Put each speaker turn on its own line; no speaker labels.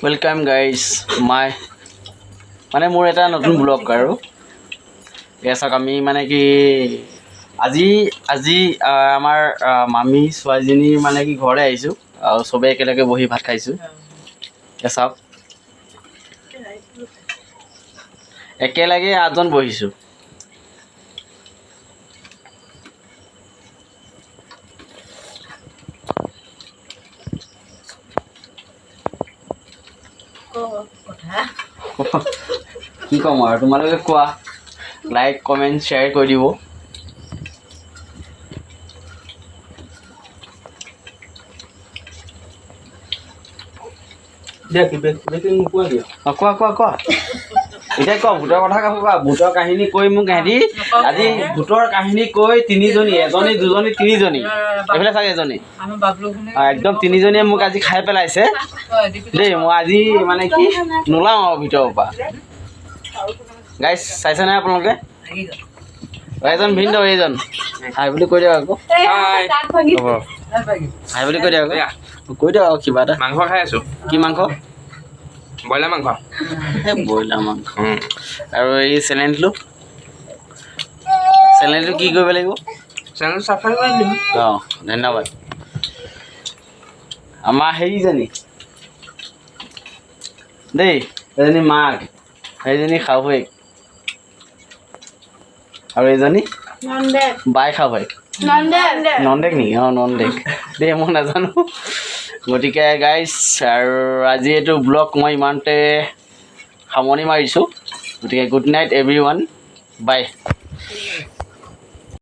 Welcome guys মাই, মানে মোৰ এটা নতুন ব্লগ। আৰু এয়া চাওক, আমি মানে কি আজি আজি আমাৰ মামী ছোৱালীজনীৰ মানে কি ঘৰলৈ আহিছোঁ আৰু চবেই একেলগে বহি ভাত খাইছোঁ। এয়া চাওক, একেলগে 8জন বহিছোঁ। কি ক'ম আৰু, তোমালোকে কোৱা, লাইক কমেণ্ট শ্বেয়াৰ কৰি দিব। কোৱা কোৱা কোৱা, এতিয়া কোৱা, ভূতৰ কথা কোৱা। ভূতৰ কাহিনী কৈ মোক সিহঁতি আজি ভূতৰ কাহিনী কৈ তিনিজনী, এজনী দুজনী তিনিজনী, এইফালে চাগে এজনী, একদম তিনিজনীয়ে মোক আজি খাই পেলাইছে দেই। মই আজি মানে কি নোলাওঁ আৰু ভিতৰৰ পৰা। গাইজ চাইছে নাই আপোনালোকে? এজন ভিনদেউ, এইজন হাই বুলি কৈ দিয়ক আকৌ, হাই বুলি কৈ দিয়ক আকৌ, কৈ দিয়ক আকৌ কিবা এটা।
মাংস খাই আছো।
কি মাংস?
ব্ৰইলাৰ মাংস।
ব্ৰইলাৰ মাংস। আৰু এই চেনেলটো, চেনেলটো কি কৰিব লাগিব?
চেনেলটো ছাবস্ক্ৰাইব কৰি দিম।
অঁ, ধন্যবাদ। আমাৰ হেৰিজনী দেই, এজনী মাক, সেইজনী শাহুৱেক, আৰু এইজনী বাই শাহুৱেক, নন্দেক নেকি? অঁ, নন্দেক দেই, মই নাজানো। গতিকে গাইজ, আৰু আজি এইটো ব্লগ মই ইমানতে সামৰণি মাৰিছোঁ। গতিকে good night everyone, bye.